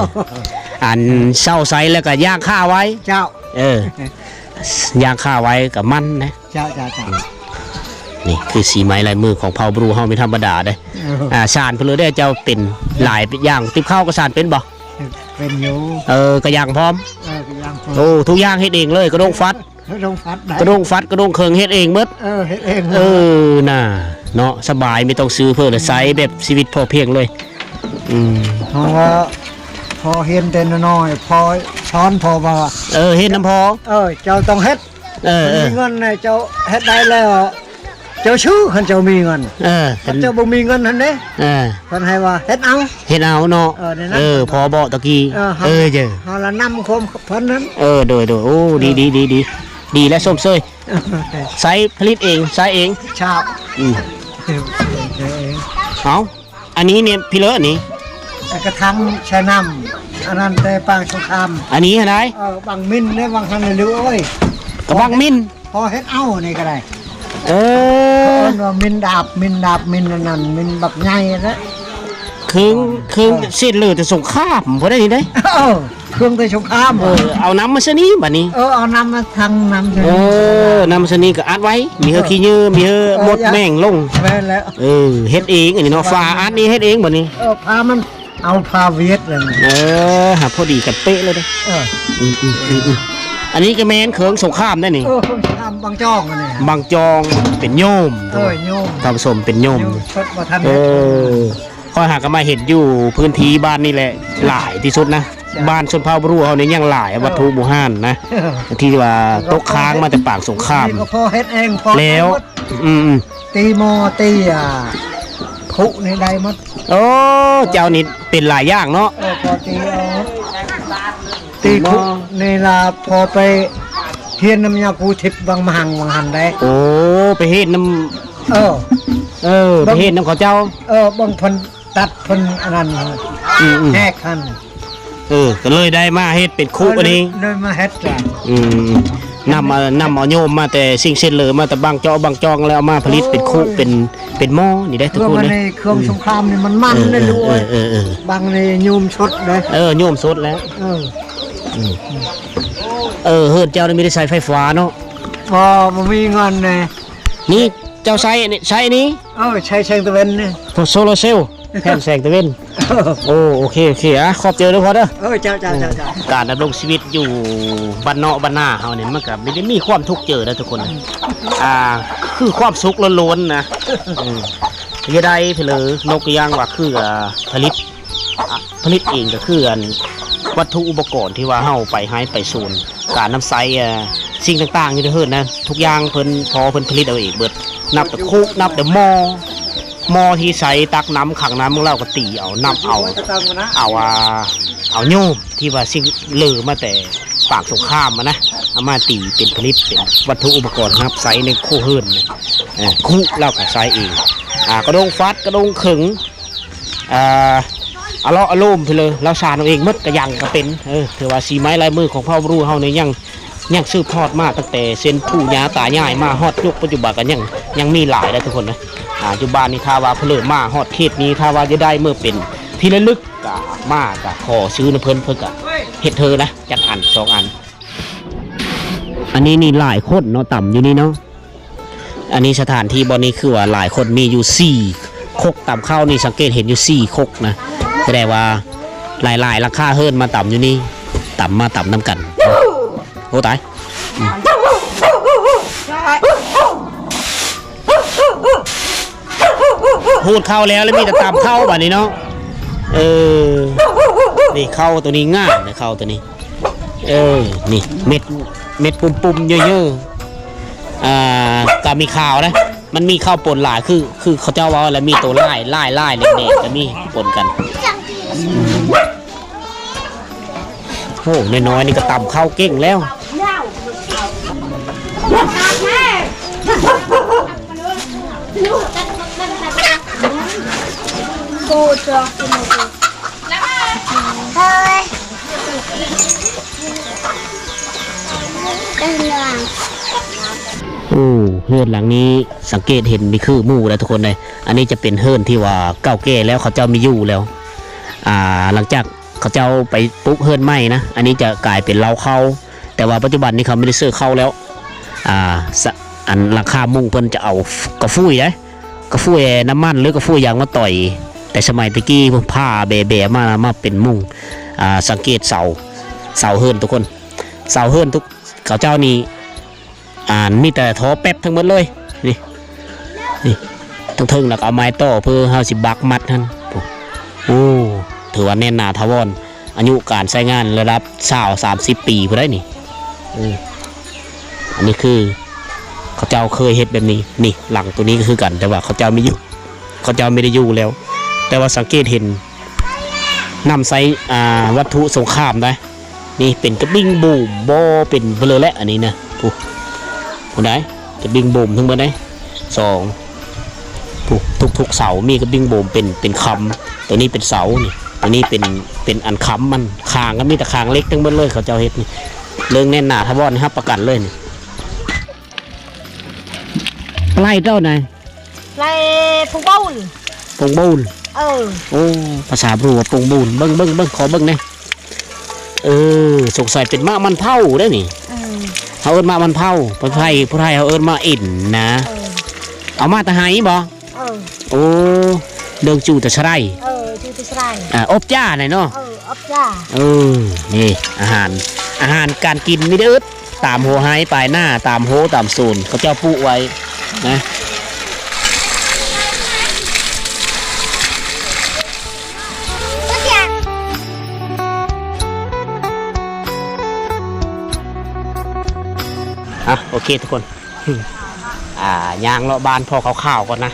ອັນເຊົາໃສ່ແລ້ວກໍຍ່າງຂ້າໄວ້. ເຈົ້າ. ເອີ ຍ່າງຂ້າໄວ້ກໍມັນນະ. ເຈົ້າ ເຈົ້າ ເຈົ້າ. ນີ້ຄືສີໄມ້ລາຍມືຂອງເຜົ່າບຣູເຮົາ ບໍ່ທຳມະດາເດ້. ເອີ ອ່າ ສານເພິ່ນເລີຍເດ້. ເຈົ້າເປັນຫຼາຍຢ່າງ ຕິບເຂົ້າກໍສານເປັນບໍ່? ເປັນຢູ່. ເອີ ກະຢ່າງພ້ອມ. ເອີ ກະຢ່າງພ້ອມ. ໂອ້ ທຸກຢ່າງເຮັດເອງເລີຍ ກະດົງຟັດ ກະດົງຟັດໄດ້ ກະດົງຟັດ ກະດົງເຄິ່ງເຮັດເອງໝົດ. ເອີ ເຮັດເອງໝົດ. ເອີ ນະ ເນາະ ສະບາຍ ມີແຕ່ຊື້ເພິ່ນ ໃຊ້ແບບຊີວິດພໍພຽງເລີຍ. ອືມ ເຮົາວ່າພໍຮຽນແຕ່ນ້ອຍໆ ພໍສອນພໍ່ວ່າ ເອີ ເຮັດນຳພໍ່. ເອີ ເຈົ້າຕ້ອງເຮັດ. ເອີ ເອີ ມີເງິນໃຫ້ເຈົ້າເຮັດໄດ້ແລ້ວ ເຈົ້າຊື້ ຄັນເຈົ້າມີເງິນ. ເອີ ຄັນເຈົ້າບໍ່ມີເງິນຫັ້ນເດ້. ເອີ ເພິ່ນໃຫ້ວ່າເຮັດເອົາ ເຮັດເອົາເນາະ. ເອີ ພໍ່ບອກຕະກີ້. ເອີ ເອີ ເຈົ້າ ເຮົາລະນຳຄວາມເພິ່ນນັ້ນ. ເອີ ໂດຍໆ ໂອ້ ດີ ດີ ດີ ດີ ດີແລ້ວ ຊົມເຊີຍ. ໃຊ້ຜະລິດເອງ ໃຊ້ເອງ. ເຈົ້າ. ອືມ ເອົາ ອັນນີ້ນີ້ ພີ່ເລີ ອັນນີ້ ກະທັງໃສ່ນ້ຳ ອັນນັ້ນແຕ່ປາງສົງຄາມ. ອັນນີ້ຫັ້ນໃດ? ເອີ ບັງມິນເດ້ ບັງຫັ້ນເດ້. ໂອ້ຍ ກະບັງມິນ ພໍເຮັດເອົານີ້ກໍໄດ້. ເອີ ເອີ້ນວ່າມິນດາບ ມິນດາບ ມິນອັນນັ້ນ ມິນບັກໃຫຍ່ນະ. ເຄື່ອງ ເຄື່ອງເສດເຫຼືອແຕ່ສົງຄາມບໍ່ໄດ້ນີ້ເດ້. ເອີ ເຄື່ອງແຕ່ສົງຄາມ. ເອີ ເອົານ້ຳມາຊະນີ້ບາດນີ້. ເອີ ເອົານ້ຳມາທັງນ້ຳຊະນີ້. ເອີ ນ້ຳຊະນີ້ກໍອັດໄວ້ ມີເຮີຂີ້ເຫຍື້ອ ມີເຮີ ເອີ ມົດແມງລົງ. ແມ່ນແລ້ວ. ເອີ ເຮັດເອງອັນນີ້ເນາະ. ຝາອັດນີ້ເຮັດເອງບາດນີ້. ເອີ ຝາມັນເອົາຜ້າຫວຽດນັ້ນ. ເອີ ຫາພໍດີກັນເປະເລີຍເດ້. ເອີ ອືມໆໆໆ ອັນນີ້ກໍແມ່ນເຄື່ອງສົງຄາມໄດ໋ນີ້. ເອີ ສົງຄາມບັງຈອງອັນນີ້ ບັງຈອງ ເປັນໂຍມ. ເອີ ໂຍມ ທ່ານຜູ້ຊົມ ເປັນໂຍມ. ໂຍມສົດບໍ່ທັນ. ເອີ ຂ້ອຍຫາກໍມາເຫັນຢູ່ພື້ນທີ່ບ້ານນີ້ແຫຼະ ຫຼາຍທີ່ສຸດນະ. ເຈົ້າ. ບ້ານຊົນເຜົ່າບຣູເຮົານີ້ຍັງຫຼາຍ ເອີ ວັດຖຸບູຮານນະ ເອີ ທີ່ວ່າຕົກຄ້າງມາແຕ່ປາງສົງຄາມ. ນີ້ກໍພໍເຮັດເອງ ພໍ ແລ້ວ ອືມໆ ຕີໝໍ້ ຕີ ອ່າ ຜຸນີ້ໄດ້ໝົດ. ໂອ້ ເຈົ້ານີ້ເປັນຫຼາຍຢ່າງເນາະ. ເອີ ພໍຕີເອົາ ຕີຄຸນີ້ລະ ພໍໄປຮຽນນຳຍາຄູທິບວັງມະຫັງວັງຫັນໄດ້. ໂອ້ ໄປຮຽນນຳ ເອີ ເອີ ໄປຮຽນນຳເຂົາເຈົ້າ. ເອີ ເບິ່ງເພິ່ນຕັດ ເພິ່ນອັນນັ້ນ ອືມໆ ແຫກຫັ້ນ. ເອີ ກໍເລີຍໄດ້ມາເຮັດເປັນຄຸອັນນີ້. ເອີ ເລີຍມາເຮັດ. ອືມ ນຳ ນຳເອົາໂຍມມາແຕ່ຊິງເຊັນເລີ ມາແຕ່ບາງເຈາະບາງຈອງ ແລ້ວເອົາມາຜະລິດເປັນຄຸ ໂອ້ຍ ເປັນ ເປັນໝໍ້ນີ້ເດ້ທຸກຄົນເດ້. ເຄື່ອງອັນນີ້ ເຄື່ອງສົງຄາມນີ້ມັນ ເອີ ມັນເດ້ ເອີ ດ້ວຍ. ເອີ ເອີ ເອີ ບາງນີ້ໂຍມສົດເດ້. ເອີ ໂຍມສົດແລ້ວ. ເອີ ອືມ ເອີ ເຮືອນເຈົ້ານີ້ມີແຕ່ໃຊ້ໄຟຟ້າເນາະ. ບໍ່ ບໍ່ມີເງິນເດ້. ນີ້ເຈົ້າໃຊ້ອັນນີ້ ໃຊ້ອັນນີ້. ເອີ ໃຊ້ແສງຕາເວັນນີ້ ໂຊລາເຊວ. ແຜ່ນແສງຕາເວັນ. ໂອ້ ໂອເຄ ໂອເຄ ອ່ະ ຂອບໃຈເດີພໍ່ເດີ. ເອີ ເຈົ້າ ເຈົ້າ ເຈົ້າ ເຈົ້າ. ການດຳລົງຊີວິດຢູ່ບ້ານນອກບ້ານນາເຮົານີ້ ມັນກໍມີ ມີຄວາມທຸກເຈີນະທຸກຄົນ. ອືມ ອ່າ ຄືຄວາມສຸກລ້ວນໆນະ. ອືມ ເຮັດໄດ້ເພີເລີ ຍົກຕົວຢ່າງວ່າຄື ອ່າ ຜະລິດ ອະ ຜະລິດເອງ ກໍຄືອັນ ວັດຖຸອຸປະກອນທີ່ວ່າເຮົາໄປໄຮ່ໄປສວນ ການນຳໃຊ້ ເອີ ສິ່ງຕ່າງໆຢູ່ໃນເຮືອນນະ ທຸກຢ່າງເພິ່ນ ພໍ່ເພິ່ນຜະລິດເອົາເອງເບິດ ນັບແຕ່ຄຸ ນັບແຕ່ໝໍ້ ໝໍ້ທີ່ໃຊ້ຕັກນ້ຳ ຂັງນ້ຳ ແລ້ວກໍຕີເອົາ ນັບເອົາ ເອົາ ອ່າ ເອົາໂຍມ ທີ່ວ່າສິ່ງເຫຼືອມາແຕ່ປາງສົງຄາມຫັ້ນນະ ເອົາມາຕີເປັນຜະລິດເປັນວັດຖຸອຸປະກອນຮັບໃຊ້ໃນຄົວເຮືອນ ເອີ ຄຸແລ້ວກໍໃຊ້ເອງ ອ່າ ກະດົງຟັດ ກະດົງເຂິງ ອ່າ ອະເລາະອະໂລມໄປເລີຍ ລາວສານເອົາເອງໝົດ ກະຍັງກະເປັນ ເອີ ຖືວ່າສີໄມ້ລາຍມືຂອງເຜົ່າບຣູເຮົານີ້ຍັງ ຍັງສືບທອດມາຕັ້ງແຕ່ເຊັ່ນປູ່ຍ່າຕາຍາຍມາຮອດຍຸກປັດຈຸບັນກໍຍັງ ຍັງມີຫຼາຍເດ້ທຸກຄົນເດີ ອ່າ ຢູ່ບ້ານນີ້ຖ້າວ່າເພິ່ນເລີ່ມມາຮອດເຂດນີ້ ຖ້າວ່າຢາກໄດ້ເມືອເປັນທີ່ລະລຶກ ກະມາກະຂໍຊື້ນຳເພິ່ນ ເພິ່ນກະເຮັດເທີນະ ຈັກອັນສອງອັນ. ອັນນີ້ນີ້ຫຼາຍຄົນເນາະ ຕຳຢູ່ນີ້ເນາະ ອັນນີ້ສະຖານທີ່ບ່ອນນີ້ຄືວ່າຫຼາຍຄົນ ມີຢູ່ສີ່ຄົກຕຳເຂົ້ານີ້ ສັງເກດເຫັນຢູ່ສີ່ຄົກນະ ສະແດງວ່າຫຼາຍໆຫຼັງຄາເຮືອນມາຕຳຢູ່ນີ້ ຕຳ ມາຕຳນຳກັນ ໂອ້ຕາຍ ຂູດເຂົ້າແລ້ວ ແລ້ວມີແຕ່ຕຳເຂົ້າບາດນີ້ເນາະ ເອີ ນີ້ເຂົ້າໂຕນີ້ງາມເດ້ ເຂົ້າໂຕນີ້ ເອີ ນີ້ເມັດ ເມັດປຸ້ມໆເຍີະໆ ອ່າ ກໍມີຂາວນະ ມັນມີເຂົ້າປົນຫຼາຍ ຄື ຄືເຂົາເຈົ້າເວົ້າແຫຼະ ມີໂຕຫຼາຍ ຫຼາຍໆ ແດງໆ ກໍມີປົນກັນ ໂອ້ ນ້ອຍໆ ນີ້ກໍຕຳເຂົ້າເກັ່ງແລ້ວ. ໂອ້ ເຮືອນຫຼັງນີ້ສັງເກດເຫັນມີຄືໝູ່ແລ້ວທຸກຄົນເອີຍ ອັນນີ້ຈະເປັນເຮືອນທີ່ວ່າເກົ່າແກ່ແລ້ວ ເຂົາເຈົ້າມີຢູ່ແລ້ວ ອ່າ ຫຼັງຈາກ ເຂົາເຈົ້າໄປປຸກເຮືອນໃໝ່ນະ ອັນນີ້ຈະກາຍເປັນເລົ້າເຂົ້າ ແຕ່ວ່າປັດຈຸບັນນີ້ເຂົາມີແຕ່ເຊື້ອເຂົ້າແລ້ວ ອ່າ ສະ ອັນຫຼັງຄາມຸງເພິ່ນຈະເອົາກະຟຸ້ຍເດ້ ກະຟຸ້ຍນ້ຳມັນ ຫຼືກະຟຸ້ຍຫຍັງມາຕ່ອຍ ແຕ່ສະໄໝແຕ່ກີ້ ຜ່າແບໆມາ ມາເປັນມຸງ ອ່າ ສັງເກດເສົາ ເສົາເຮືອນທຸກຄົນ ເສົາເຮືອນທຸກ ເຂົາເຈົ້ານີ້ ອ່າ ມີແຕ່ທໍ່ແປັບທັງໝົດເລີຍ ນີ້ ນີ້ ເທິງໆ ແລ້ວກໍເອົາໄມ້ຕໍ່ ເພື່ອເຮົາຊິບັກມັດຫັ້ນ ໂອ້ ຖືວ່າແໜ້ນໜາຖາວອນ ອາຍຸການໃຊ້ງານລະດັບຊາວ ສາມສິບປີພຸ້ນໃດ໋ນີ້ ເອີ ອັນນີ້ຄືເຂົາເຈົ້າເຄີຍເຮັດແບບນີ້ ນີ້ ຫຼັງໂຕນີ້ກໍຄືກັນ ແຕ່ວ່າເຂົາເຈົ້າມີຢູ່ ເຂົາເຈົ້າມີແຕ່ຢູ່ແລ້ວ ແຕ່ວ່າສັງເກດເຫັນ ນຳໃຊ້ ອ່າ ວັດຖຸສົງຄາມໄດ໋ ນີ້ເປັນກະບິ່ງບູມ ບໍ່ເປັນເບີແຫຼະ ອັນນີ້ນະ ຜູ້ ຜູ້ໃດ໋ ກະບິ່ງບູມທັງໝົດເດ້ ສອງ ຜູ້ ທຸກໆເສົາມີກະບິ່ງບູມເປັນ ເປັນຄຳ ໂຕນີ້ເປັນເສົານີ້ ໂຕນີ້ເປັນ ເປັນອັນຄຳມັນ ຄາງກໍມີແຕ່ຄາງເຫຼັກທັງໝົດເລີຍ ເຂົາເຈົ້າເຮັດນີ້ ເລື່ອງແໜ້ນໜາຖາວອນນີ້ຮັບປະກັນເລີຍນີ້ ປາໄຫຼເຈົ້ານະ ໄລ່ປົງບູນ ປົງບູນ ເອີ ໂອ້ ພາສາບຣູວ່າປົງບູນ ເບິ່ງ ເບິ່ງ ເບິ່ງ ຂໍເບິ່ງແດ່ ເອີ ສົງໄສເປັນໝາກມັນເຜົາເດ້ນີ້ ເອີ ເຮົາເອີ້ນໝາກມັນເຜົາ ຜູ້ໄທ ຜູ້ໄທເຮົາເອີ້ນໝາກເອັນນະ ເອີ ເອົາມາແຕ່ໄຮ່ບໍ? ເອີ ໂອ້ ເລື່ອງຈູ່ແຕ່ສະໄລ ເອີ ຈູ່ແຕ່ສະໄລ ອ່າ ອົບຈ້ານະເນາະ ເອີ ອົບຈ້າ ເອີ ນີ້ອາຫານ ອາຫານການກິນມີແຕ່ອຶດ ຕາມຫົວໄຮ່ປາຍນາ ຕາມໂຮຕາມສວນ ເຂົາເຈົ້າປູກໄວ້ນະ ອ່ະ ໂອເຄທຸກຄົນ ອ່າ ຍ່າງເລາະບ້ານພໍຄ່າວໆກ່ອນນະ.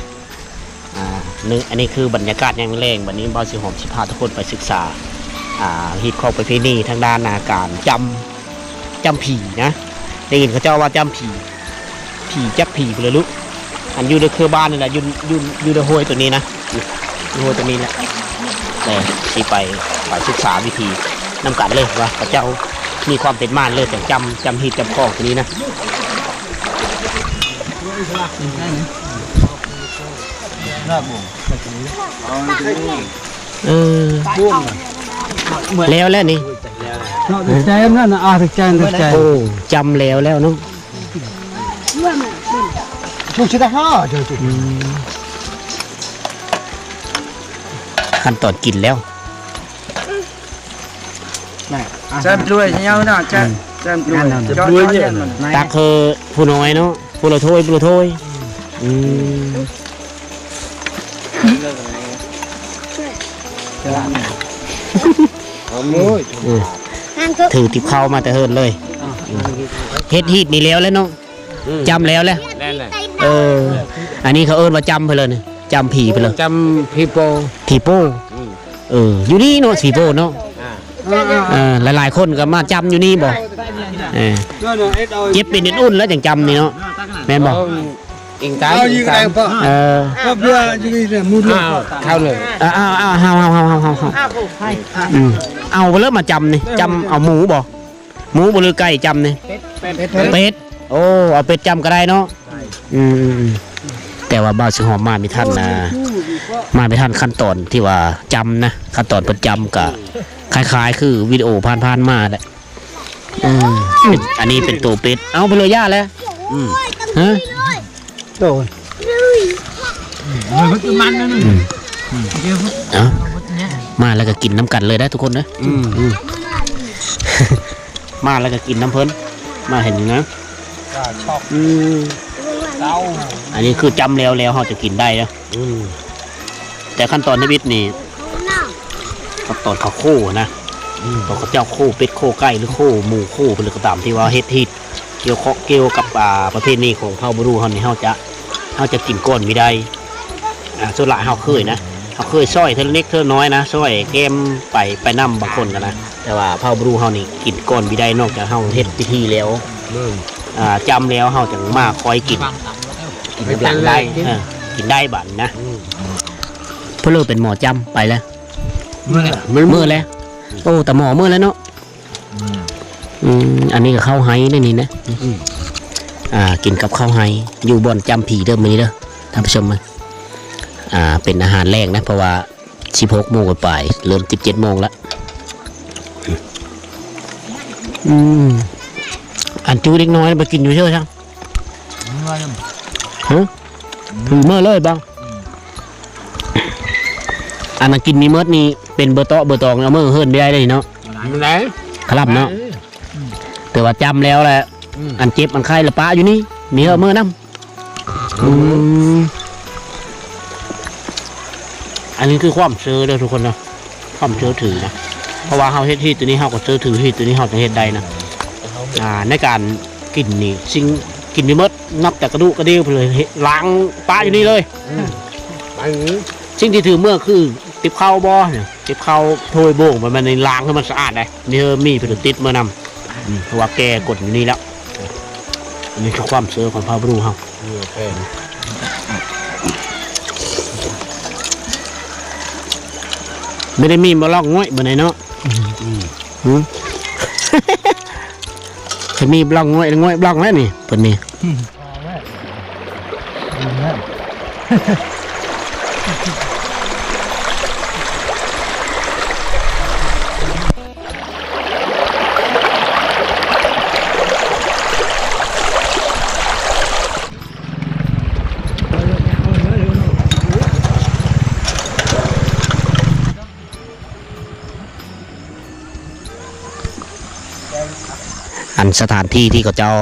ອ່າ ນີ້ ອັນນີ້ຄືບັນຍາກາດຍາມແລງ ບັດນີ້ບ່າວສີຫອມຊິພາທຸກຄົນໄປສຶກສາ ອ່າ ຮີດຄອງປະເພນີທາງດ້ານ ອ່າ ການຈຳ ຈຳຜີນະ ໄດ້ຍິນເຂົາເຈົ້າວ່າຈຳຜີ ຜີຈັກຜີພຸ້ນລະລູກ ອັນຢູ່ໃນເຂດບ້ານນີ້ແຫຼະ ຢູ່ ຢູ່ ຢູ່ໃນຫ້ວຍໂຕນີ້ນະ ຢູ່ຫ້ວຍໂຕນີ້ແຫຼະ ແຕ່ຊິໄປ ໄປສຶກສາວິທີນຳກັນເລີຍ ວ່າເຂົາເຈົ້າມີຄວາມເປັນມາເລີຍ ຈັ່ງຈຳ ຈຳຮີດຈຳຄອງໂຕນີ້ນະ. ເອີ ແລ້ວແລ້ວນີ້ ເນາະ ແຈມນັ້ນນະ ອາ ແຈມ ແຈມ ໂອ້ ຈຳແລ້ວແລ້ວເນາະ ອືມ ຂັ້ນຕອນກິນແລ້ວ. ແຈມດ້ວຍເນາະ ແຈມ ອືມ ແຈມດ້ວຍ ຕັກຄືຜູ້ນ້ອຍເນາະ ຜູ້ລະຖ້ວຍ ຜູ້ລະຖ້ວຍ ອືມ ອືມ. ໂອ້ຍ ເອີ ຖືຕິບເຂົ້າມາແຕ່ເຮືອນເລີຍ. ເຮັດຮີດນີ້ແລ້ວແລ້ວເນາະ? ອືມ ຈຳແລ້ວແຫຼະ. ແລ້ວແຫຼະ. ເອີ ອັນນີ້ເຂົາເອີ້ນວ່າຈຳເພິ່ນເລີຍນີ້ ຈຳຜີເພິ່ນເລີຍ ຈຳຜີໂປ່ ຜີໂປ່. ອືມ ເອີ ຢູ່ນີ້ເນາະ ຜີໂປ່ເນາະ. ອ່າ ເອີ ຫຼາຍໆຄົນກໍມາຈຳຢູ່ນີ້ບໍ່? ເອີ ເຈັບເປັນອຸ່ນໆແລ້ວຈັ່ງຈຳນີ້ເນາະ ແມ່ນບໍ່? ເອີ ອີງຕາມ ເອົາ ອີງຕາມ ເອີ ເອົາ ເອົາ ເອົາ ເຮົາ ເຮົາ ເຮົາ ເຮົາ ເຮົາ ອືມ ເອົາເລີຍມາຈຳນີ້ ຈຳເອົາໝູບໍ່? ໝູບໍ່ ຫຼືໄກ່ຈຳນີ້? ເປັດ ເປັດ ເປັດ. ໂອ້ ເອົາເປັດຈຳກໍໄດ້ເນາະ. ອືມ ແຕ່ວ່າບ່າວຊິຫອມມາບໍ່ທັນນະ ມາບໍ່ທັນຂັ້ນຕອນທີ່ວ່າຈຳນະ ຂັ້ນຕອນເພິ່ນຈຳກໍຄ້າຍໆຄືວິດີໂອຜ່ານໆມາແຫຼະ. ອືມ ອັນນີ້ເປັນໂຕເປັດ ເອົາໄປເລີຍ ຢ່າແຫຼະ. ອືມ ຮະ ໂອ້ຍ ອືມ ເອົາ ມາແລ້ວກໍກິນນຳກັນເລີຍເດີທຸກຄົນເດີ. ອືມ ອືມ ມາແລ້ວກໍກິນນຳເພິ່ນ ມາເຫັນນະ. ອືມ ອັນນີ້ຄືຈຳແລ້ວ ແລ້ວເຮົາຈະກິນໄດ້ເດີ. ອືມ ແຕ່ຂັ້ນຕອນທຳອິດນີ້ ຂັ້ນຕອນເຂົາໂຄ້ນະ ອືມ ເຂົາເຈົ້າໂຄ້ເປັດ ໂຄ້ໄກ່ ຫຼືໂຄ້ໝູ ໂຄ້ເປັນກະຕາມ ທີ່ວ່າເຮັດຮີດ ກ່ຽວເຄາະກ່ຽວກັບ ອ່າ ປະເພນີຂອງເຜົ່າບຣູເຮົານີ້ ເຮົາຈະ ເຮົາຈະກິນກ່ອນມີໄດ້. ອ່າ ສ່ວນຫຼາຍເຮົາເຄີຍນະ ເຮົາເຄີຍຊ່ອຍເທື່ອເລັກເທື່ອນ້ອຍນະ ຊ່ອຍແກ້ມໄປ ໄປນຳບາງຄົນກໍນະ. ແຕ່ວ່າເຜົ່າບຣູເຮົານີ້ກິນກ່ອນມີໄດ້ ນອກຈາກເຮົາເຮັດພິທີແລ້ວ ອືມ ອ່າ ຈຳແລ້ວ ເຮົາຈັ່ງມາຄ່ອຍກິນ ກິນນຳຫຼັງໄດ້. ເອີ ກິນໄດ້ບາດນີ້ນະ. ອືມ ເພິ່ນເລີຍເປັນໝໍຈຳໄປແລ້ວ ເມື່ອແລ້ວ ເມື່ອແລ້ວ. ໂອ້ ຕາໝໍເມື່ອແລ້ວເນາະ. ອືມ ອັນນີ້ກໍເຂົ້າໄຮ່ໄດ້ນີ້ນະ. ອືມ ອ່າ ກິນກັບເຂົ້າໄຮ່ ຢູ່ບ່ອນຈຳຜີເດີມື້ນີ້ເດີທ່ານຜູ້ຊົມ. ອ່າ ເປັນອາຫານແລງນະ ເພາະວ່າສິບຫົກໂມງປາຍໆ ເລີ່ມສິບເຈັດໂມງລະ. ອືມ ອັນຈູເດັກນ້ອຍໄປກິນຢູ່ເຊີຊັ້ນ ຮະ ຖືເມືອເລີຍບໍ່? ອັນນັ້ນກິນມີໝົດນີ້ ເປັນເບີເຕາະເບີຕອງ ເອົາເມືອເຮືອນບໍ່ໄດ້ເລີຍເນາະ. ບໍ່ໄດ້ ຄະລຳເນາະ. ແຕ່ວ່າຈຳແລ້ວແຫຼະ. ອືມ ອັນເຈັບອັນໄຂ້ລະປະຢູ່ນີ້ ມີເຫື່ອເມືອນຳ. ອືມ ອັນນີ້ຄືຄວາມເຊື່ອເດີທຸກຄົນເນາະ ຄວາມເຊື່ອຖືນະ. ເພາະວ່າເຮົາເຮັດຮີດຕົວນີ້ ເຮົາກໍເຊື່ອຖືຮີດຕົວນີ້ ເຮົາຈຶ່ງເຮັດໄດ້ນະ. ອ່າ ໃນການກິນນີ້ ສິ່ງກິນໄປໝົດ ນັບແຕ່ກະດູກກະດີໄປເລີຍ ເຮັດລ້າງປະຢູ່ນີ້ເລີຍ. ອືມ ສິ່ງທີ່ຖືເມືອຄືຕິບເຂົ້າບໍ່ ຕິບເຂົ້າ ຖ້ວຍໂບງ ປະມານນີ້ ລ້າງໃຫ້ມັນສະອາດໄດ໋. ມີເຫື່ອມີເພິ່ນຕິດເມືອນຳ. ອືມ ເພາະວ່າແກ່ກົນຢູ່ນີ້ແລ້ວ. ອັນນີ້ຄືຄວາມເຊື່ອຂອງເຜົ່າບຣູເຮົາ. ອືມ ບໍ່ໄດ້ມີບໍ່ລອກງ່ອຍບາດນີ້ເນາະ. ອືມ ຫື ຊິມີບລັອກງ່ອຍ ງ່ອຍບລັອກແລ້ວນີ້ ເພິ່ນນີ້. ອັນສະຖານທີ່ທີ່ເຂົາເຈົ້າ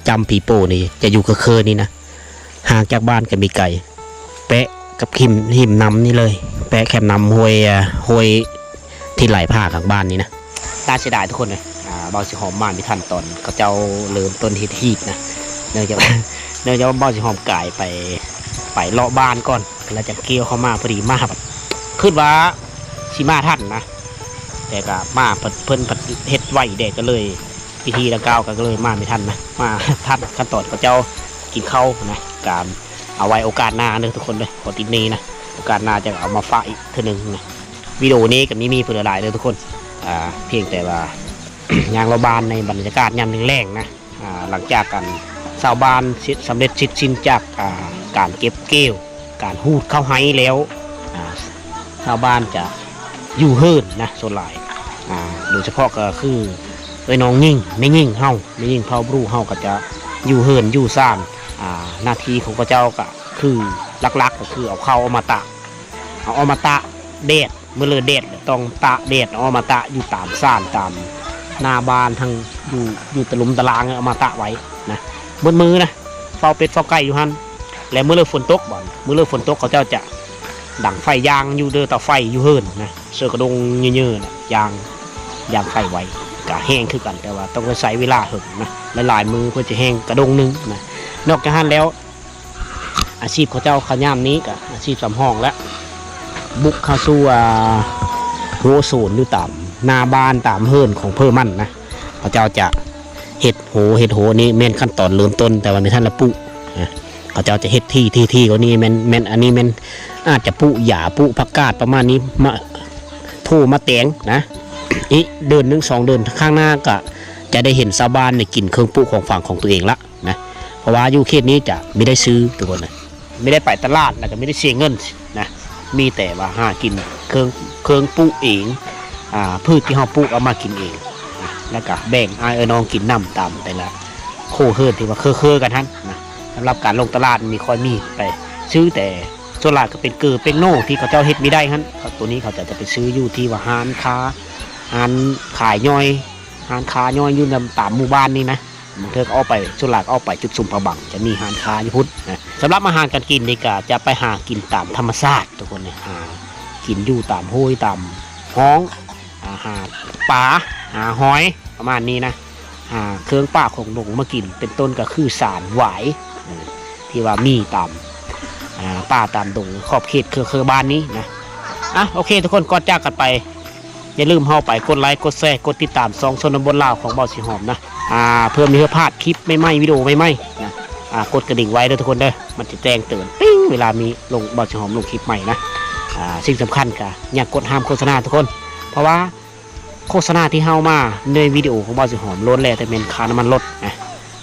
ຈຳຜີໂປ່ນີ້ ຈະຢູ່ເຄືໆນີ້ນະ ຫ່າງຈາກບ້ານກໍບໍ່ໄກ ແປະກັບຮິມ ຮິມນ້ຳນີ້ເລີຍ ແປະແຄມນ້ຳຫ້ວຍ ຫ້ວຍທີ່ໄຫຼຜ່າຂ້າງບ້ານນີ້ນະ. ໜ້າເສຍດາຍທຸກຄົນເອີຍ ອ່າ ເບົາຊິຫອມມາບໍ່ທັນຕອນເຂົາເຈົ້າເລີ່ມຕົ້ນເຮັດຮີດນະ ເນື່ອງຈາກ ເນື່ອງຈາກວ່າເບົາຊິຫອມກາຍໄປ ໄປເລາະບ້ານກ່ອນ ແລ້ວຈັ່ງກ່ຽວເຂົ້າມາ ພໍດີມາບັດ ຄິດວ່າຊິມາທັນນະ ແຕ່ກໍມາເພິ່ນ ເພິ່ນເຮັດໄວແດ່ ກໍເລີຍ ພິທີດັ່ງກ່າວກໍເລີຍມາບໍ່ທັນນະ ມາທັນຂັ້ນຕອນເຂົາເຈົ້າກິນເຂົ້ານະ. ກະເອົາໄວ້ໂອກາດໜ້າເດີທຸກຄົນເດີ ຂໍຕິດນີ້ນະ ໂອກາດໜ້າຈະເອົາມາຝາກອີກເທື່ອໜຶ່ງນະ. ວິດີໂອນີ້ກໍມີ ມີບໍ່ຫຼາຍເດີທຸກຄົນ ອ່າ ພຽງແຕ່ວ່າ ຍ່າງເລາະບ້ານໃນບັນຍາກາດຍາມແລງໆນະ. ອ່າ ຫຼັງຈາກອັນຊາວບ້ານເສັດ ສຳເລັດເສັດສິ້ນຈາກ ອ່າ ການເກັບກ່ຽວ ການຮູດເຂົ້າໄຮ່ແລ້ວ ອ່າ ຊາວບ້ານຈະຢູ່ເຮືອນນະ ສ່ວນຫຼາຍ ອ່າ ໂດຍສະເພາະກໍຄືເອື້ອຍນ້ອງຍິງ ແມ່ຍິງເຮົາ ແມ່ຍິງເຜົ່າບຣູເຮົາກໍຈະຢູ່ເຮືອນຢູ່ຊານ. ອ່າ ໜ້າທີ່ຂອງເຂົາເຈົ້າກໍຄືຫຼັກໆ ກໍຄືເອົາເຂົ້າເອົາມາຕາກ ເອົາ ເອົາມາຕາກແດດ ມື້ເລີແດດ ຕ້ອງຕາກແດດ ເອົາມາຕາກຢູ່ຕາມຊານ ຕາມໜ້າບ້ານ ທັງຢູ່ ຢູ່ຕະຫຼຸມຕະລາງ ເອົາມາຕາກໄວ້ນະ ໝົດມື້ນະ ເຝົ້າເປັດເຝົ້າໄກ່ຢູ່ຫັ້ນ. ແລະ ມື້ເລີຝົນຕົກ ບາດນີ້ມື້ເລີຝົນຕົກ ເຂົາເຈົ້າຈະ ດັງໄຟ ຍ່າງຢູ່ເດີເຕົາໄຟຢູ່ເຮືອນນະ ເສື້ອກະດົງເຍີະໆນະ ຍ່າງ ຍ່າງໄຟໄວ້ ກະແຮງຄືກັນ ແຕ່ວ່າຕ້ອງໄດ້ໃຊ້ເວລາເຫິງນະ ຫຼາຍໆມື້ເພື່ອຈະແຮງກະດົງໜຶ່ງນະ. ນອກຈາກຫັ້ນແລ້ວ ອາຊີບເຂົາເຈົ້າຂະຍາມນີ້ກະອາຊີບສຳຮອງແຫຼະ ບຸກເຂົ້າສູ່ ອ່າ ຮົ້ວສວນຢູ່ຕາມໜ້າບ້ານ ຕາມເຮືອນຂອງເພິ່ນນັ້ນນະ ເຂົາເຈົ້າຈະເຮັດໂຮ ເຮັດໂຮນີ້ແມ່ນຂັ້ນຕອນເລີ່ມຕົ້ນ ແຕ່ວ່າມີທ່ານລະປຸນະ ເຂົາເຈົ້າຈະເຮັດຖີ່ໆກວ່ານີ້ ແມ່ນ ແມ່ນ ອັນນີ້ແມ່ນອາດຈະປຸຢາ ປຸຜັກກາດປະມານນີ້ ມາໂທມາແຕງນະ. ອີກເດືອນໜຶ່ງສອງເດືອນຂ້າງໜ້າກະຈະໄດ້ເຫັນຊາວບ້ານໄດ້ກິນເຄື່ອງປຸຂອງຝັງຂອງຕົວເອງລະນະ ເພາະວ່າຢູ່ເຂດນີ້ຈະມີໄດ້ຊື້ທຸກຄົນນະ ມີໄດ້ໄປຕະຫຼາດ ແລ້ວກະມີໄດ້ເສຍເງິນນະ ມີແຕ່ວ່າຫາກິນເຄື່ອງ ເຄື່ອງປຸເອງ ອາ ພືດທີ່ເຮົາປຸເອົາມາກິນເອງນະ ແລ້ວກະແບ່ງອ້າຍເອື້ອຍນ້ອງກິນນຳຕາມແຕ່ລະ ໂຄເຮືອນທີ່ວ່າເຄືອໆກັນຫັ້ນນະ. ສຳລັບການລົງຕະຫຼາດນີ້ ຂ້ອຍມີໄປຊື້ແຕ່ ສ່ວນຫຼາຍກະເປັນເກີເປັນໂໜທີ່ເຂົາເຈົ້າເຮັດມີໄດ້ຫັ້ນ ໂຕນີ້ເຂົາເຈົ້າຈະໄປຊື້ຢູ່ທີ່ວ່າຮ້ານຄ້າ ຮ້ານຂາຍຍ່ອຍ ຮ້ານຄ້າຍ່ອຍຢູ່ນຳຕາມໝູ່ບ້ານນີ້ນະ. ບາງເທື່ອກະອອກໄປ ສ່ວນຫຼາຍກະອອກໄປຈຸດຊຸມພະບັງ ຈະມີຮ້ານຄ້າຢູ່ພຸ້ນນະ. ສຳລັບອາຫານການກິນນີ້ກະຈະໄປຫາກິນຕາມທຳມະຊາດທຸກຄົນເລີຍ ຫາກິນຢູ່ຕາມຫ້ວຍຕາມຮ່ອງ ອາ ຫາປາ ຫາຫອຍ ປະມານນີ້ນະ ຫາເຄື່ອງປ່າຂອງດົງມາກິນ ເປັນຕົ້ນກະຄືສານຫວາຍ ເອີ ທີ່ວ່າມີຕາມ ອາ ປ່າຕາມດົງຂອບເຂດເຄືອ ເຄືອບ້ານນີ້ນະ. ອາ ໂອເຄທຸກຄົນ ກ່ອນຈາກກັນໄປ ຢ່າລືມເຮົາໄປກົດໄລ ກົດແຊ ກົດຕິດຕາມຊ່ອງຊົນນະບົດລາວຂອງບ່າວສີຫອມນະ ອາ ເພື່ອບໍ່ໃຫ້ພາດຄລິບໃໝ່ໆ ວິດີໂອໃໝ່ໆນະ. ອາ ກົດກະດິ່ງໄວ້ເດີທຸກຄົນເດີ ມັນຈະແຈ້ງເຕືອນ ຕິ້ງ ເວລາມີລົງ ບ່າວສີຫອມລົງຄລິບໃໝ່ນະ. ອາ ສິ່ງສຳຄັນກະຢ່າກົດຫ້າມໂຄສະນາທຸກຄົນ ເພາະວ່າ ໂຄສະນາທີ່ເຮົາມາໃນວິດີໂອຂອງບ່າວສີຫອມ ລ້ວນແລ້ວແຕ່ແມ່ນຄ່ານ້ຳມັນລົດນະ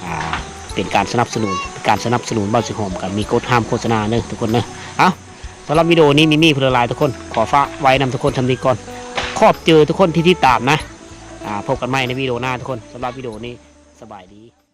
ອາ ເປັນການສະໜັບສະໜູນ ເປັນການສະໜັບສະໜູນບ່າວສີຫອມ ກະມີກົດຫ້າມໂຄສະນາເດີທຸກຄົນເດີ. ເອົ້າ ສຳລັບວິດີໂອນີ້ມີມີເພິ່ນຫຼາຍໆ ທຸກຄົນ ຂໍຝາກໄວ້ນຳທຸກຄົນຊ່ຳນີ້ກ່ອນ ຂອບໃຈທຸກຄົນທີ່ຕິດຕາມນະ. ອາ ພົບກັນໃໝ່ໃນວິດີໂອໜ້າທຸກຄົນ ສຳລັບວິດີໂອນີ້ ສະບາຍດີ.